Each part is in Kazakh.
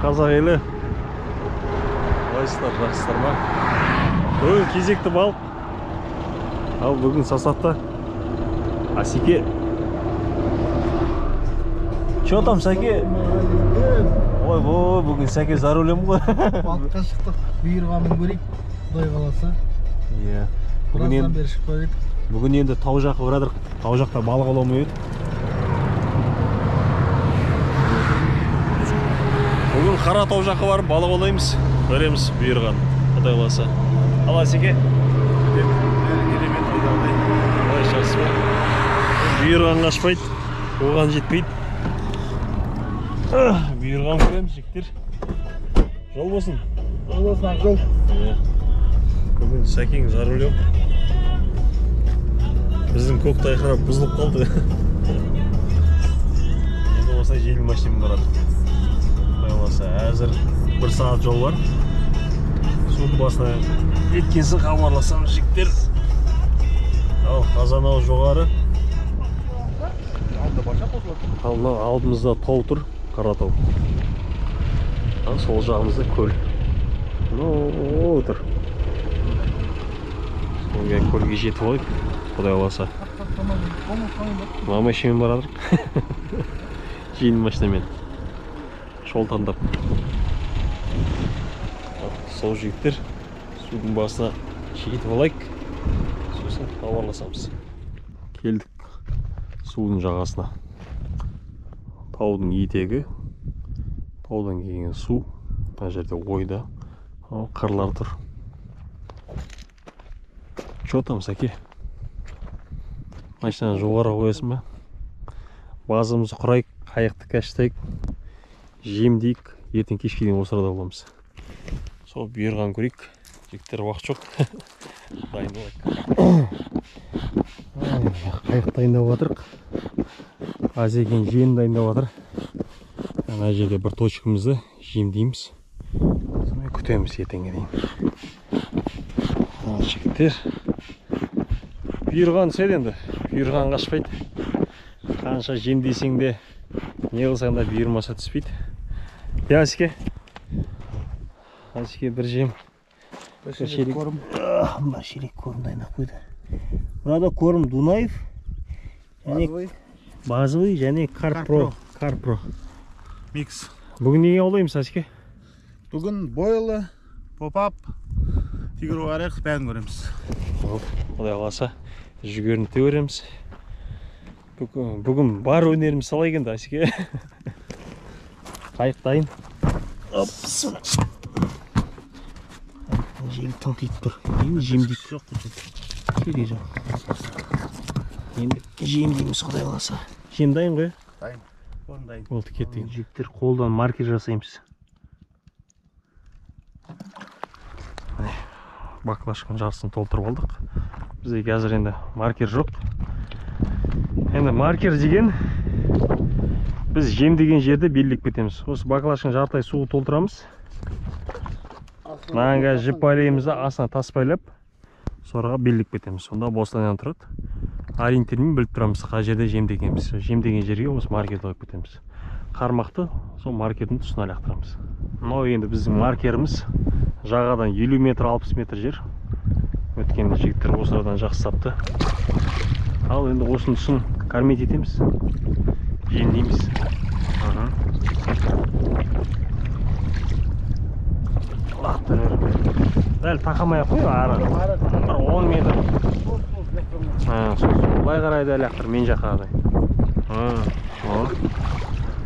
Қазақ елі. Қалайсыздар, жақсысыздар ма? Бүгін кезекті балық. Ал бүгін Сасатта Асеке. Че там, Сәке? Ой, ой, бүгін Сәке за рулем ғой. Балыққа шықтық. Бұйырғанын көрейік, Құдай қаласа. Иә. Біраздан бері шықпай едік. Бүгін енді тау жаққа барадық. Тау жақта балық аулау еді. Бүгін қара тау жаққа барып балық аулаймыз. Көреміз бұйырған, Құдай қаласа. Ал Асеке. Керемет ойдағыдай. Ой, жақсы ма? Бұйырған қашпайды, оған жетпейді. Бұйырған көреміз, жігіттер. Жол болсын. Жол болсын, Ақжол. Иә. Бүгін Сәкең за рулем. Біздің көк тайқыра бұзылып қалды. Енді осылай жеңіл машинамен барады. Құдай қаласа, әзір бір сағат жол бар. Судың басына жеткен соң хабарласамыз, жігіттер. Ал қазан ауыз жоғары. Ал мынау алдымызда тау тұр, қара тау. Ал сол жағымызда көл. Мынау тұр. Сол көлге жетіп алайық, Құдай қаласа. Мына машинамен барадық. Жеңіл машинамен. Шолтандап. Сол жігіттер, судың басына жетіп алайық, сосын хабарласамыз. Келдік судың жағасына. Таудың етегі, таудан келген су, мына жерде ойда, ал қырлар тұр. Че там, Сәке? Машинаны жоғары қоясың ба? Базамызды құрайық, қайықты кәштайық, жемдейік, ертең кешке дейін осы арада боламыз. Сол бұйырған көрейік. Жігіттер, уақыт жоқ. Дайындалайық. Қайық дайындап жатырық. Азекен жем дайындап жатыр. Ана жерде бір точкамызды жемдейміз. Сонымен күтеміз ертеңге дейін. Ал жігіттер, бұйырған түседі енді. Бұйырған қашпайды. Қанша жемдесең де, не қылсаң да бұйырмаса түспейді. Иә, Асеке. Асеке бір жем. Бір шелек корм. Мына шелек корм дайындап қойды. Мынада корм Дунаев және базовый және Карпро. Карпро. Микс. Бүгін неге аулаймыз, Асеке? Бүгін бойлы, поп-ап, тигровый орех бәрін көреміз. Құдай қаласа, жүгеріні те көреміз. Бүгін бар өнеріміз салайық енді, Асеке. Қайық дайын. Жем тыңқиып тұр. Енді жемдейік. Жоқ, жоқ. Керек жоқ. Енді жемдейміз, Құдай қаласа. Жем дайын ғой? Дайын. Корм дайын. Болды, кеттік. Жігіттер, қолдан маркер жасаймыз. Міне, баклажканың жартысын толтырып алдық. Бізде қазір енді маркер жоқ. Енді маркер деген біз жем деген жерді белгілеп кетеміз. Осы баклажканың жартылай суы толтырамыз. Мынаған қазір жіп байлаймыз да, астына тас байлап, сорға белгілеп кетеміз. Сонда бостан тұрады. Ориентирмен біліп тұрамыз қай жерде жем дегенбіз. Жем деген жерге осы маркерді қойып кетеміз. Қармақты сол маркердің тұсына лақтырамыз. Мынау енді біздің маркеріміз. Жағадан 50 метр, 60 метр жер. Өткенде жігіттер осы арадан жақсы тапты. Ал енді осының тұсын кормить етеміз. Жемдейміз. Лақтыр. Дәл тақамай ақ қой, ары. Бір 10 метр. Былай қарай да лақтыр, мен жаққа қарай.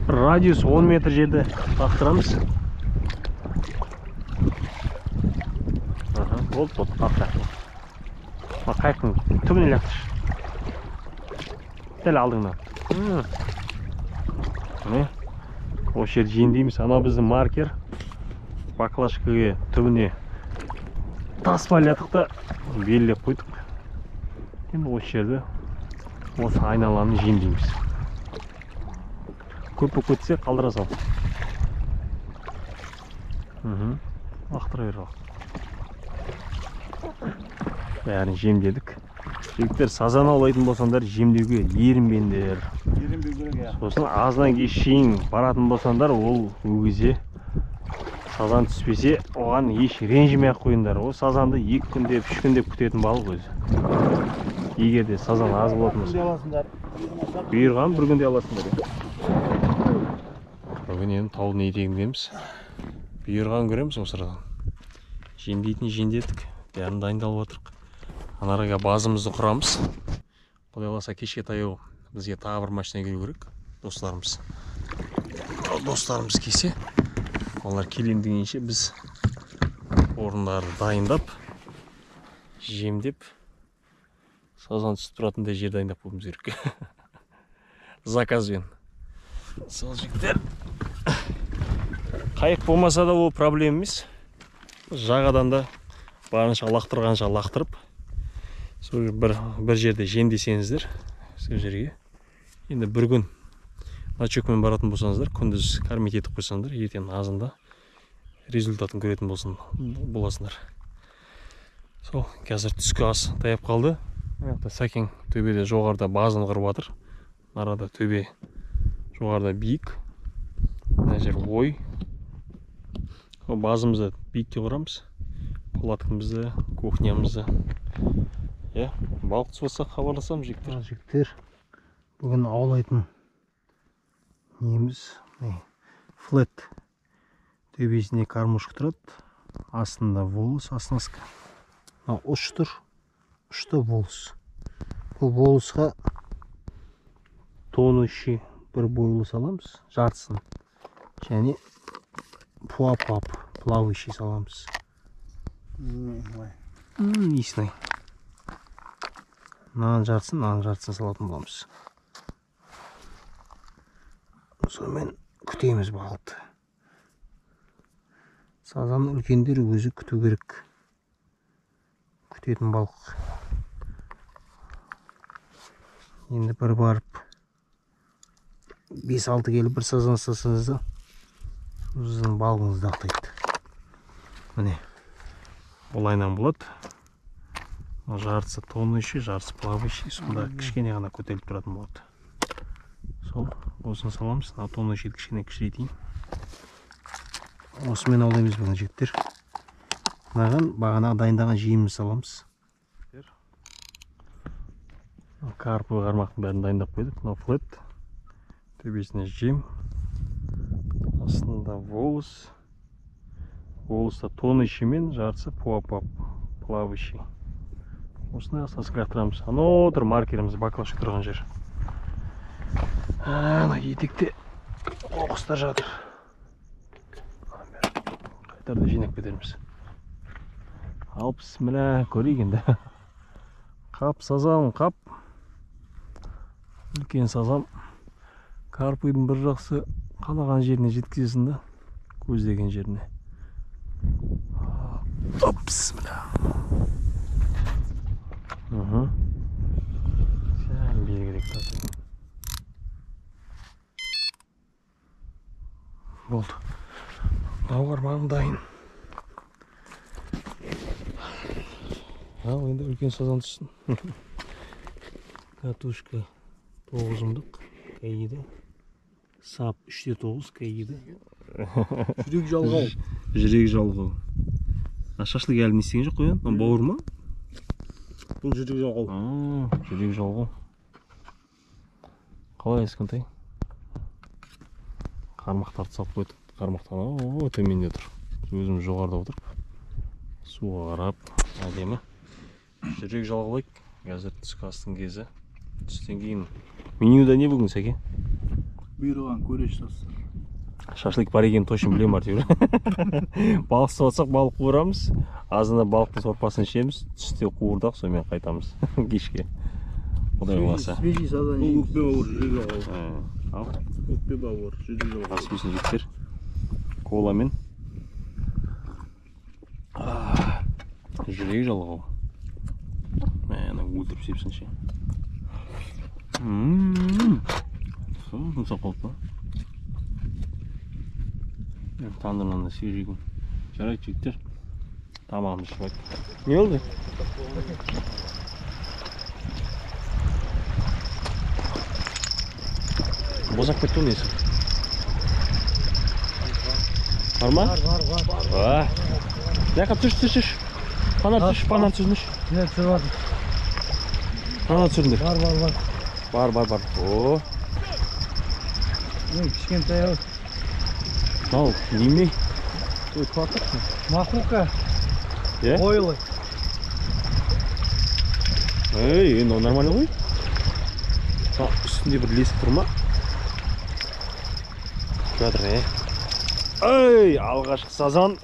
Бір радиус 10 метр жерді лақтырамыз. Болды, болды, лақтыр. Мына қайықтың түбіне лақтыршы. Дәл алдыңнан. Міне, осы жерді жемдейміз. Анау біздің маркер. Баклажкаға түбіне тас байладық та белгілеп қойдық. Енді осы жерді, осы айналаны жемдейміз. Көп болып кетсе қалдыра сал. Лақтыра бер, лақтыр. Бәрін жемдедік. Жігіттер, сазан аулайтын болсаңдар жемдеуге ерінбеңдер. Ерінбеу керек, иә. Сосын аздан кеш шейін баратын болсаңдар, ол өгізе Сазан түспесе, оған еш ренжімей ақ қойыңдар. О сазанды 2 күндеп, 3 күндеп күтетін балық өзі. Егер де сазан аз болатын болса, бұйырған бір күнде аласыңдар. Бүгін енді таудың етегіндеміз. Бұйырған көреміз осы арадан. Жемдейтін жемдедік, бәрін дайындалып отырық. Анараға базамызды құрамыз. Құдай қаласа кешке таяу бізге тағы бір машина келу керек. Достарымыз. Достарымыз келсе, олар келем дегенше біз орындарды дайындап, жемдеп, сазан түсіп тұратындай жер дайындап қоюымыз керек. Заказбен. Сол жігіттер, қайық болмаса да ол проблема емес. Жағадан да барынша лақтырғанша лақтырып, сол бір жерде жемдесеңіздер, сол жерге. Енді бір күн ночевкамен баратын болсаңыздар, күндіз кормить етіп қойсаңдар, ертең азында результатын көретін боласыңдар. Сол, қазір түскі ас таяп қалды. Мына жақта Сәкең төбеде жоғарыда базаны құрып жатыр. Арада төбе жоғарыда биік. Мына жер ой. Сол базамызды биікке құрамыз. Палаткамызды, кухнямызды. Иә, балық түсіп жатса хабарласамыз жігіттер. Жігіттер, бүгін аулайтын неміз флет. Төбесіне кормушка тұрады, астында волос, оснастка. Мынау ұш тұр, ұшта волос. Бұл волосқа тонущий бір бойлы саламыз, жартысын. Және пуап-пуап плавающий саламыз. Несін ай. Мынаның жартысын, мынаның жартысын салатын боламыз. Сонымен күтеміз балықты. Сазан үлкендер өзі күту керек. Күтетін балық. Енді бір барып 5-6 келі бір сазан ұстасаңыз да сіздің балығыңызды ақтайды. Міне, олайынан болады. Жартысы тонущий, жартысы плавающий, сонда кішкене ғана көтеріліп тұратын болады. Сол, осыны саламыз. Мына тонущийді кішкене кішірейтейін. Осымен аулаймыз бүгін жігіттер. Мынаған бағана дайындаған жемімізді саламыз. Карповый қармақтың бәрін дайындап қойдық. Мынау флет, төбесіне жем, астында волос. Волоста тонущий мен жартысы пуап-пуап плавающий. Осыны оснастка лақтырамыз. Анау тұр маркеріміз, баклажка тұрған жер. Ана етекте қоқыстар жатыр. Қайтарда жинап кетерміз. Ал бісміллә, көрейік енді. Қап сазан, қап. Үлкен сазан. Карпыйдың бір жақсы қалаған жеріне жеткізесің да, көздеген жеріне. Оп, бісміллә. Сәл берігірек тартайын. Болды. Мынау қармағым дайын. Ал енді үлкен сазан түссін. Катушка 9-ымдық кәйді. Сап 3-9 кәйді. Жүрек жалғау. Жүрек жалғау. А шашлык әлі не істеген жоқ қой, мынау бауыр ма? Бұл жүрек жалғау. Жүрек жалғау. Қалай Ескентай? Қармақтарды салып қойдық. Қармақтан төменде тұр. Өзіміз жоғарыда отырып, суға қарап, әдемі. Жүрек жалғалайық. Қазір түскі астың кезі. Түстен кейін менюда не бүгін, Сәке? Бұйырған көреш достар. Шашлык бар екенін точно білемін, Артюр. Балық ұстап алсақ, балық қуырамыз. Азында балықтың сорпасын ішеміз. Түсте қуырдақ, сонымен қайтамыз кешке. Құдай қаласа. Свежий сазан. Бұл өкпе бауыр, жүрек жалғау. Ал. Өкпе бауыр, жүрек жалғау. Ас берсін жігіттер. Коламен. Жүрек жалғау. Мені өлтіріп сепсінші. Жұмсақ болды ба? Тандырынан да свежий күн. Жарайды жігіттер. Тамағымызды ішіп алайық. Не болды? Босап кетті ғой несі? Бар ма? Бар, бар, бар. Мына түш, түш, түш. Фонарь түш, фонарь түсіріңдерші. Не, түсіріп жатыр. Фонарь түсіріңдер. Бар, бар, бар. Бар, бар, бар. О. Ой, кішкентай ау. Мынау неме? Махука. Е? Бойлы. Ей, енді нормально ғой. Үстінде бір лесік тұр ма? Жатыр, е. Ей, алғашқы сазан.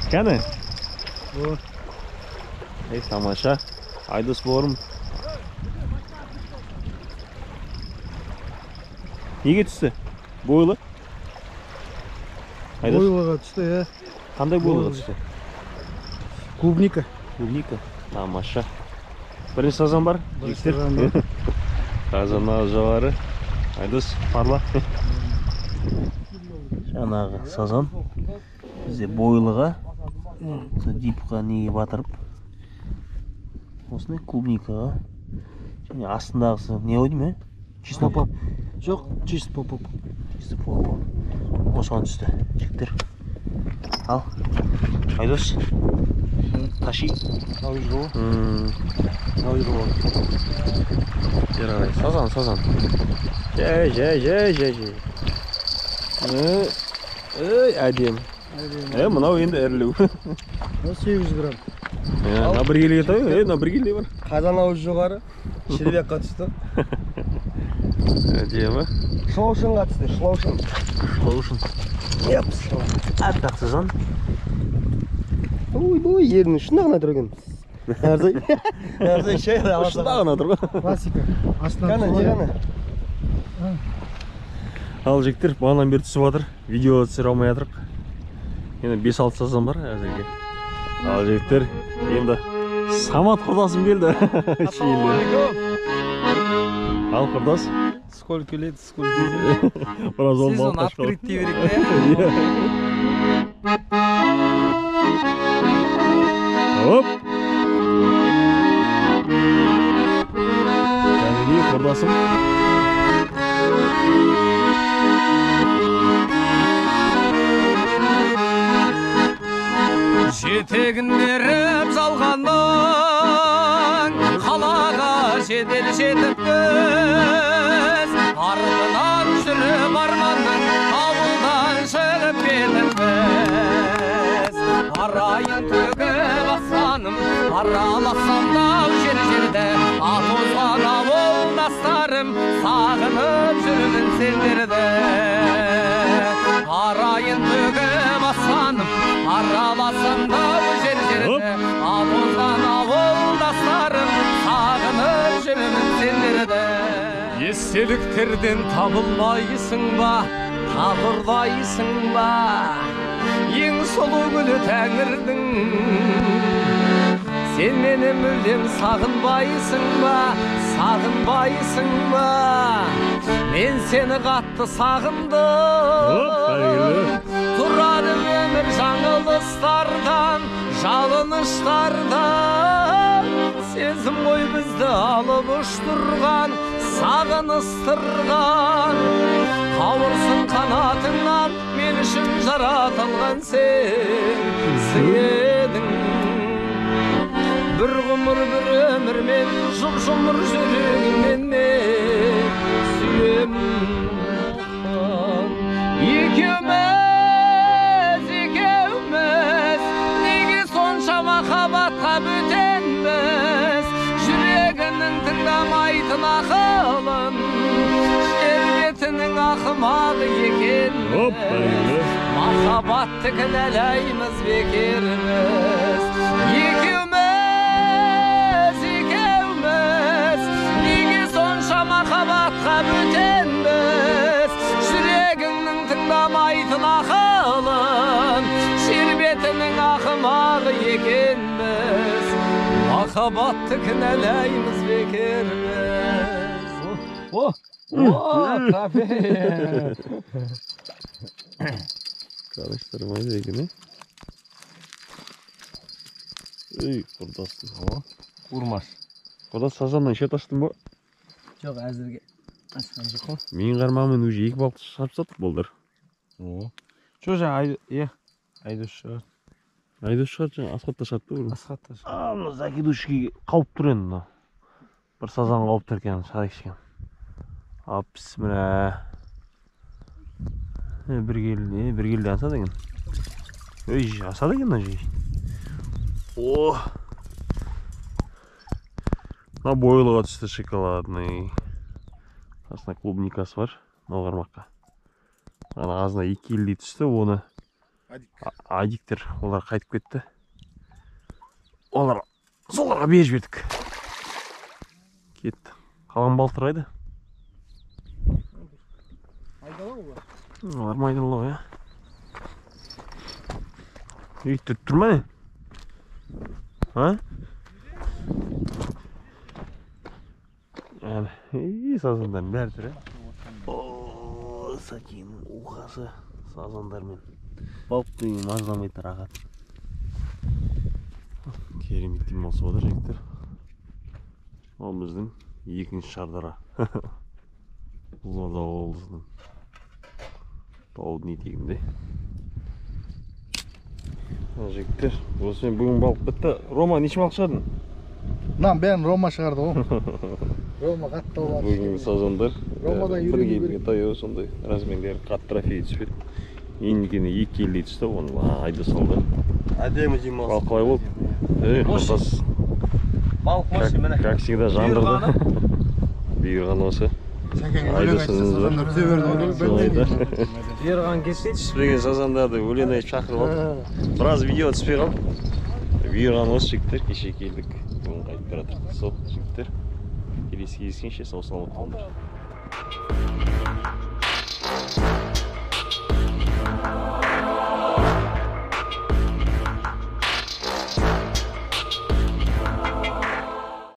Кәні? Ей, тамаша. Айдос бауырым. Неге түсті? Бойлы? Айдос? Бойлыға түсті, е. Қандай бойлыға түсті? Клубника. Клубника. Тамаша. Бірінші сазан бар? Бірінші сазан бар. Сазаннан жоғары. Айдос, парла. Жаңағы сазан бізде бойлыға, дипқа неге батырып, осындай клубникаға, және астындағысы не ғой деймін, е? Чисто Поп. Жоқ, чисто поп. Чисто поп. Осыған түсті, жігіттер. Ал, Айдос, таши. Бері қарай, сазан, сазан. Жай, жай, жай, жай, жай. Ей, әдемі. Мынау енді ірілеу. 800 грамм. Мына бір келіге той, мына бір келіге бар. Қазан ауыз жоғары, шербекқа түсті. Әдемі. Шылаушынға түсті, шылаушын. Шылаушын. Епс. Аппақ сазан. Ой, ой, ерінің ұшында ғана тұр екен. Нарзай. Нарзай шай ала Ұшында ғана тұр ғой. Классика. Қане, не қане? Ал жігіттер, бағанадан бері түсіп жатыр. Видео түсіре алмай жатырық. Енді 5-6 сазан бар әзірге. Ал жігіттер, енді Самат құрдасым келді. Ассалаумағалейкум. Ал құрдас. Сколько лет, сколько лет. Біраз ол Сезон балыққа шығып. открыт дей берейік, иә? Оп. Кәдімгідей құрдасым. Жетегін беріп жалғанның, қалаға жедел жетіппіз. Артынан жүріп арманның, ауылдан шығып кетіппіз. Арайын төгіп аспаным, араласам да жер жерді, ат озған ауылдастарым, сағынып жүрмін сендерді. Арайын төгіп аспаным, араласам да жер жерді, ат озған ауылдастарым, сағынып жүрмін сендерді. Естеліктерден табылмайсың ба, тағырлайсың ба, ең сұлу гүлі тәңірдің. Сен мені мүлдем сағынбайсың ба, сағынбайсың ба, мен сені қатты сағындым. Тұрады өмір жаңылыстардан, жалыныштардан, сезім ғой бізді алып ұштырған, сағыныстырған. Қауырсын қанатыңнан мен үшін жаратылған сен едің. Бір ғұмыр бір өмірмен жұп-жұмыр жүрегіммен мен сүйемін. Екеуміз, екеуміз неге сонша махаббатқа бөтенбіз? Жүрегінің тыңдамайтын ақылын, жер бетінің ақымағы екенбіз. Махаббатты кінәлаймыз бекерміз. Екеуміз, екеуміз неге сонша махаббатқа бөтенбіз? Жүрегіңнің тыңдамайтын ақылын, жер бетінің ақымағы екенбіз. Махаббатты кінәлаймыз бекерміз. О, о, трофей! Karıştırmayı екен, Ey, құрдастың. Урмаш. Құрдас, сазаннан шет аштың ба? Жоқ, әзірге ашқан жоқ қой. Менің қармағыммен уже 2 балық шығарып тастадық былтыр. О. Жоқ, жаңа иә, Айдос шығады. Айдос шығады, жаңа Асхат та шығады ба? Асхат та шығады. Мына закидушки қауып тұр енді мына. Бір сазан қауып тұр екен, шарик ішкен. Апс, міне. Бір келі, бір келіден асады екен. Ей, асады екен мына жей. О! Мына бойлыға түсті шоколадный. Астына клубникасы бар, мынау қармаққа. Ана азына 2 келідей түсті, оны адиктер, олар қайтып кетті. Олар соларға беріп жібердік. Кетті. Қалған балықтар қайда? Майдалау олар. Олар майдалау, иә. Өйтіп тұр ма не? А? Әне, сазандардың бәрі тұр, ә? О, Сакеннің ухасы сазандармен. Балық деген мазаламайды, рахат. Керемет демалыс отыр жігіттер. Ол біздің екінші Шардара. Қызылорда облысының таудың етегінде. Жігіттер, осымен бүгін балық бітті. Рома, неше балық шығардың? Мынаның бәрін Рома шығарды ғой. Рома қатты аулады. Бүгінгі сазандар Ромадан бір үйрену келіге керек. таяу сондай размерлері қатты трофей түспеді. Ең үлкені 2 келідей түсті, оны Айдос алды. Әдемі демалыс. Балық қалай болды? Ей, құрдас. Балық мощный, міне. Как всегда жандырды. Бұйырған осы. Сәкең өлең айтса, сазандар түсе берді ғой. Бұйырған келсе Түспеген сазандарды өлең айтып шақырып алдық. Біраз видео түспей қалды. Бұйырған осы жігіттер, кеше келдік. Бүгін қайтып бара жатырмыз. Сол жігіттер, келесі кездескенше сау саламат болыңдар.